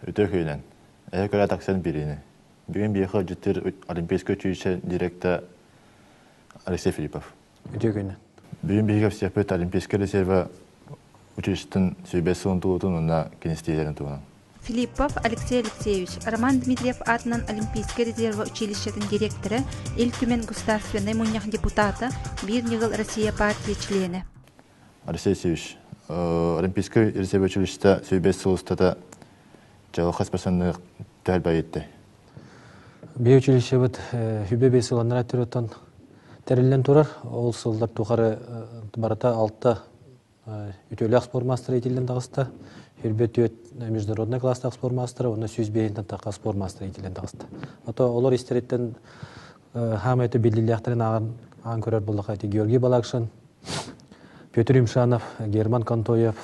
Үтүө күнүнэн. Эһэ көрө тахсан бириини. Бүгүн биһиэхэ ыалдьыттыыр Олимпийскай училище директора Алексей Филиппов. Үтүө күнүнэн. Бүгүн биһиги кэпсиэхпит Олимпийскай резервэ училищетын сүүрбэс сылын туолуутун уонна кинестиэлэрин туһунан. Филиппов Алексей Алексеевич, Роман Дмитриев аатынан Олимпийскай резервэ училищетын директора, Ил Түмэн Государственнай Мунньах депутата, Биир ньыгыл Россия партия чилиэнэ. Алексей Алексеевич, Олимпийскай резервэ училищета сүүрбэс сыл устата дьылҕа спортсмены төһөлбөйүттэ? Биһи училищебыт хүбэ бес сыланнара төрөттөн тэриллэн турар. Ол сыллар тухары барыта алта үтүөлээх спортмастера итиллэн таҕыста. Хүрбэ түөт международный класстаах спортмастера, уонна 105 тахха спортмастера итиллэн таҕыста. Ото олор истэриттэн хаамай биллилээхтэрин ааҕан аан көрөр буоллаха ити Георгий Балакшин, Петр Юмшанов, Герман Контоев,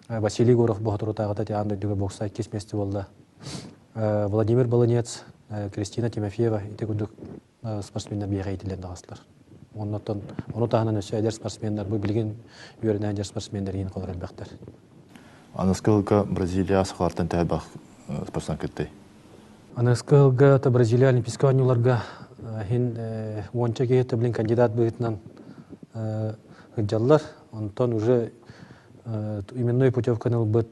Василий Егоров боһоторутааҕыта аан дойдуга бокса иккис миэстэ буолла. Владимир Баланец, Кристина Тимофеева ити курдук спортсменнар биэҕэ иитиллэн таҕыстылар. Оннуттан ону таһынан өссө эдэр спортсменнар бу билигин үөрэнэ эдэр спортсменнэр иин холор элбэхтэр. Аныскы сылга Бразилия сахалартан төһө элбэх спортсмен кыттай? Аныскы сылга Бразилия Олимпийскай оонньууларга иһин уонча киһи билин кандидат быһыытынан сылдьаллар. Онтон уже именной путевканы ылбыт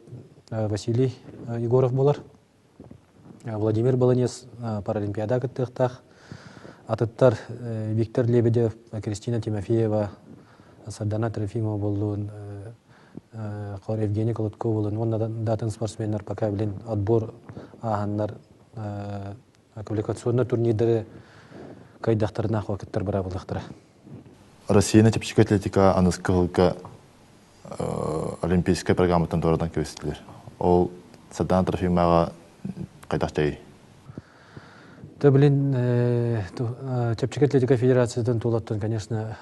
Василий Егоров буолар. Владимир Баланец Паралимпиада кыттыахтаах. Атыттар Виктор Лебедев, Кристина Тимофеева, Сардана Трофимова буоллун, Хор Евгений Колотков буоллун уонна да атын спортсменнар пока билин отбор ааһаннар квалификационный турнирдары кыайдахтарына кыттар быраабыллахтара. Россияны чэпчэки атлетика аныскы сылга олимпийскай программаттан туоратан кэбистилэр. Ол Сардана Трофимоваҕа хайдах дьайый? Да, блин, чэпчэки атлетика федерациятын тулаттан, конечно,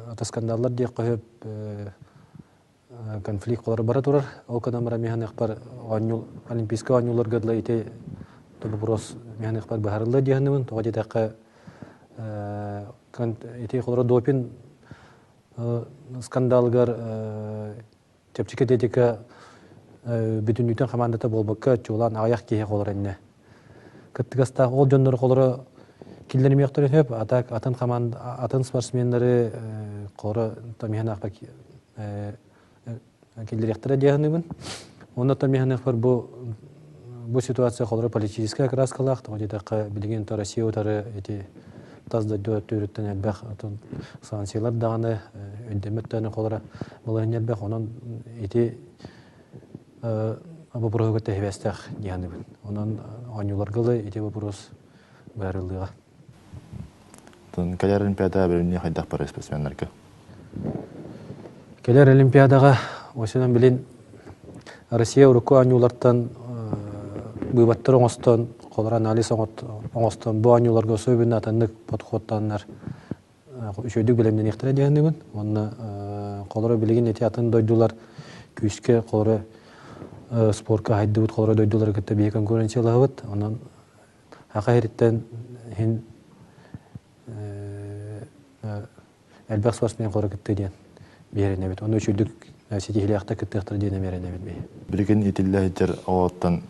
ата скандаллар диэххэ сөп, конфликт олор бара турар. Ол гынан баран миһаныахпар оонньуу олимпийскай оонньууларга дылы ити вопрос миһаныахпар быһаарыллыа диэхинибин. Тоҕо диэтэххэ, ити холоро допинг скандалыгар чэпчэки атлетика бүтүннүүтүн хамаандата буолбакка чуолаан аҕыйах киһи холор иннэ. Кыттыгастаах ол дьоннору холоро киллэримиэхтэрин сөп, а так атын команда атын спортсменнары холоро томиһанаахпар киллэриэхтэрэ дии саныыбын. Онно томиһаныахпар бу бу ситуация холоро политическай окраскалаах, тоҕо диэтэххэ билигин то Россия утары ити тас дойду өттүрүттэн элбэх санкциялар даҕаны өйдөммөт даҕаны холоро балаһыанньа элбэх. Онон ити боппуруоһу кытта сибээстээх дии саныыбын. Онон оонньууларга ылы ити боппуруос быһаарыллыаҕа. Кэлэр Олимпиада бэлэмнии хайдах барар спортсменнарга? Кэлэр Олимпиадаҕа осенан билин Россия урукку оонньуулартан быыбаттар оҥостон, холор анализ оҥостон бу оонньууларга особенно атыннык подходтаннар үчүгэйдик бэлэмнэниэхтэрэ диэхинибин. Уонна холоро билигин ити атын дойдулар күүскэ холоро спорка хайдыбыт холоро дойдулары кытта биһи конкуренциялаһабыт. Онон Саха сириттэн иһин элбэх спортсмен хоро кыттыы диэн биэрэнэбит. Ону үчүгдүк ситиһилээхтик кыттыахтара диэн эмиэрэнэбит биһи. Билигин итиллэ сылдьар оҕоттон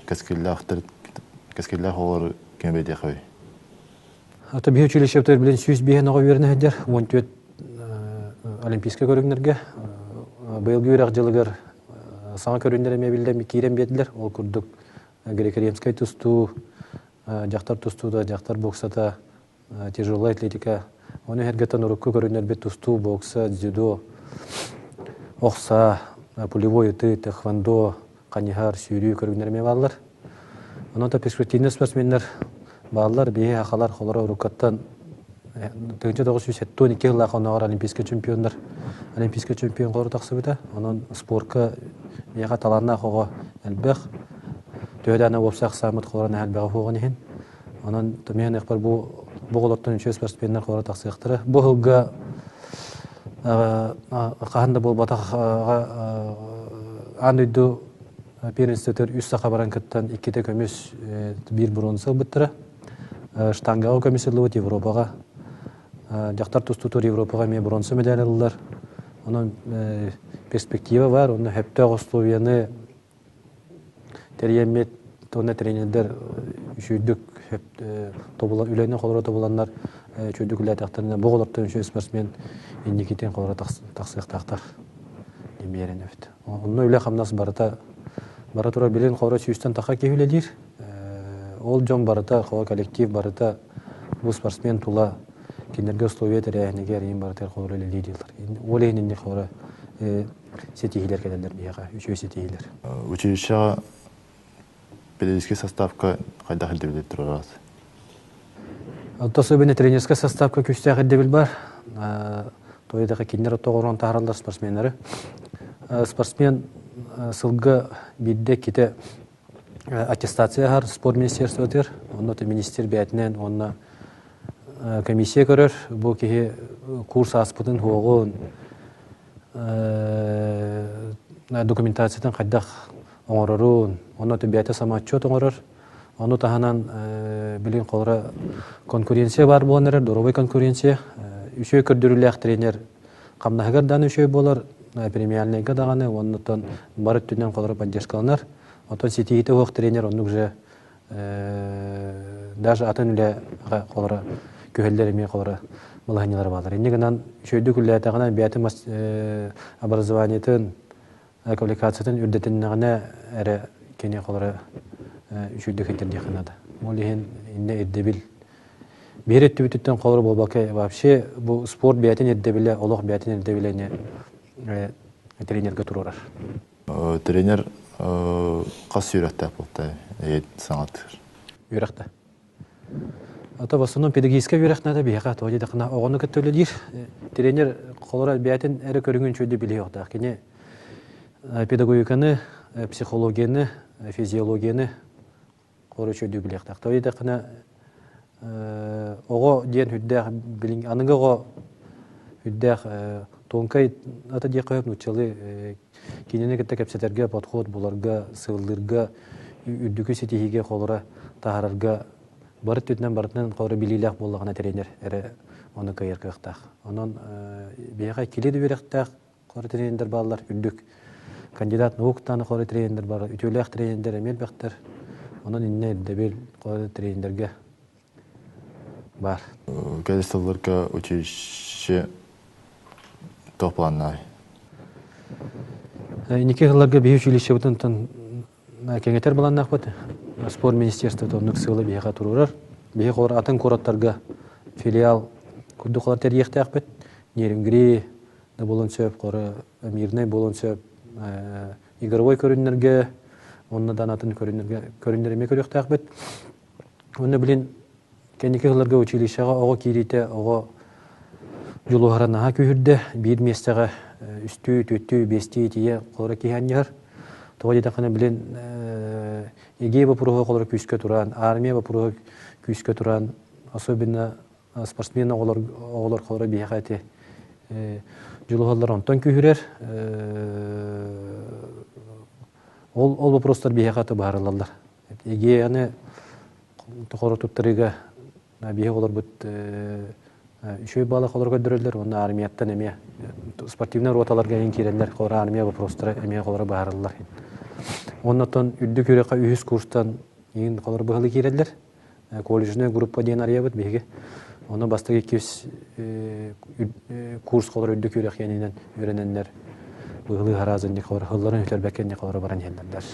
кэскиллээхтэр кэскиллээх оҕолору ким бэйдиэхэй? Ата биһи училищебытыгар билин 105 оҕо үөрэнэ сылдьар, 14 олимпийскай көрүҥнэргэ. Быйылгы үөрэх дьылыгар саҥа көрүҥнэр эмиэ биллэн киирэн биэрдилэр. Ол курдук греко-римскай тустуу, дьахтар тустуута, дьахтар боксата, тяжелая атлетика. Ону эргэтэн урукку көрүҥнэрбит тустуу, бокса, дзюдо, охса, пулевой ытыы, тэхвондо, ханьыһар, сүүрүү көрүҥнэр эмиэ бааллар. Онон перспективный спортсменнар бааллар. Биһи сахалар холоро уруккаттан 1972 сыллаах оннооҕор олимпийскай чемпионнар олимпийскай чемпион холоро тахсыбыта. Онон спорка миэхэ талааннаах оҕо элбэх. Төһө даҕаны уопсай ахсааммыт холоро наһаа элбэҕэ суоҕун иһин. Онон томиһан бу бу оҕолортон үчүгэй спортсменнар холоро тахсыахтара. Бу сылга хаһан да буолбатах аан дойду первенствотыгар үс саха баран кыттан иккитэ көмүс, биир бронза ылбыттара. Штангаҕа көмүс ыллыбыт Европаҕа. Дьахтар тустуутугар Европаҕа эмиэ бронза медаль ыллар. Онон перспектива бар, онно сөптөөх условияны тэрийэммит уонна тренердэр үчүгүйдүк тобулан үлэни холоро тобуланнар үчүгүйдүк үлэлээтэхтэринэ бу оҕолортон үчүгэй спортсмен инникитин холоро тахсыахтаахтар диэн биэрэн эбит. Онно үлэ-хамнас барыта бара турар билин холоро сүүстэн таха киһи үлэлиир. Ол дьон барыта, холо коллектив барыта бу спортсмен тула кинилэргэ условия тэрээһинигэр иин барытыгар холоро үлэлии дииллэр. Ол иһин инник холоро ситиһиилэр кэлэллэр биһиэхэ, үчүгэй ситиһиилэр. Училищеҕа педагогическай составка хайдах ирдэбили туруораҕыт? Онто особенно тренерскэй составка күүстээх ирдэбил бар. Тоҕо кинилэр оттоҕорон таһаараллар спортсменнары. Спортсмен сылга биирдэ иккитэ аттестация аһар спорт министерствотыгар, онно министр бэйэтинэн уонна комиссия көрөр. Бу киһи курс ааспытын, хуоҕун, документациятын хайдах оҥорорун, онно бэйэтэ самоотчет оҥорор. Ону таһынан билин холоро конкуренция баар буолан эрэр, доруобай конкуренция. Үчүгэй көрдөрүүлээх тренер хамнаһыгар даҕаны үчүгэй буолар, премиальнайга даҕаны, уоннаттан бары өттүнэн холоро поддержкаланар. Оттон ситиһиитэ суох тренер оннук же даже атын үлэҕэ холоро күһэллэр эмиэ холоро балаһыанньалара бааллар. Инньэ гынан үчүгэйдик үлэлээтэҕинэ бэйэтин образованиетын, квалификациятын үрдэтиннэҕинэ эрэ кини холоро үчүгэйдик иттэрдиэххэ наада. Ол иһин иннэ ирдэбил биир өттүбүтүттэн холоро буолбакка вообще бу спорт бэйэтин ирдэбилэ, олох бэйэтин ирдэбилэ ини тренергэ туруорар. Тренер хас үөрэхтээх буолта саҥатыыр? Үөрэхтэ. Ото в основном педагогическай үөрэх наада биһиэхэ тоҕо диэтэххинэ оҕону кытта үлэлиир тренер холоро бэйэтин эрэ көрүҥүн үчүгэйдик билиэхтээх. Кини педагогиканы, психологияны, физиологияны холоро үчүгэйдик билиэхтээх. Тоҕо диэтэххинэ оҕо диэн үрдээх билиҥ аныгы оҕо үрдээх тонкай ата диэххэ сөп нууччалыы кинини кытта кэпсэтэргэ подход буларга сыаллыырга үрдүкү ситиһиигэ холоро таһаарарга бары өттүнэн барытынан холоро билиилээх буоллаҕына тренер эрэ ону кыайар кыахтаах. Онон биһиэхэ кили да үөрэхтээх холоро тренердэр бааллар үрдүк кандидат науктааны холоро тренердэр баар үтүөлээх тренердэр эмиэ элбэхтэр. Онон иннэ ирдэбил холоро тренердэргэ баар. Кэлэр сылларга училище туох планнаай? Инники сылларга биһи училищебытын кэҥэтэр былааннаахпыт. Спорт министерствота оннук сыалы биһиэхэ туруорар. Биһи холор атын куораттарга филиал курдук холор тэрийиэхтээхпит. Нерюнгри да буолуон сөп, холор Мирнэй буолуон сөп. Игровой көрүннэргэ, онно да атын көрүннэргэ көрүннэр эмиэ көрүөхтээхпит. Уонна билин кэнники сылларга училищеҕа оҕо киириитэ оҕо дьулуһара наһаа күүһүрдэ. Биир миэстэҕэ үстүү, түөртүү, биэстии тиийэ холоро киһи анньыһар. Тоҕо диэтэххинэ, билин ЕГЭ боппуруоһа холоро күүскэ туран, армия боппуруоһа күүскэ туран, особенно спортсмен оҕолор оҕолор холоро биһиэхэ ити дьулуһаллар онтон күүһүрэр. Ол ол вопростар биһиэхэ аты быһаарыллаллар. ЕГЭ-ны тохору туттарыыга биһиги олорбут үчүгэй баала холоро көрдөрөллөр уонна армияттан эмиэ спортивнай роталарга эҥин киирэллэр холоро армия вопростара эмиэ холоро быһаарыллар. Оннотон үрдүк үөрэххэ үһүс курстан иин холоро быһылы киирэллэр. Колледжная группа диэн арыйабыт биһиги. Ону бастакы иккис курс холоро үрдүк үөрэх иэнинэн үөрэнэннэр быһылыы хараазынньык холоро хылларын үтэрбэккэ холоро баран иһэллэр.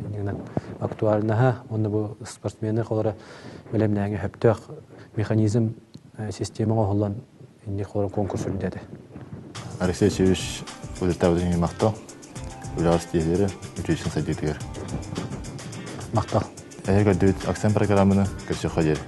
Иннинэн актуальнаһа уонна бу спортсмены холоро бэлэмнээҥи сөптөөх механизм система оҥоһуллан инник холоро конкурс үрдээтэ. Алексей Алексеевич үлэтээбитин махтал. Үлэҕэ ситиһиилэри, үтүөсүн сайдыытыгар. Махтал. Эһиги көрдүүт Акцент программаны көрсүөххэ диэри.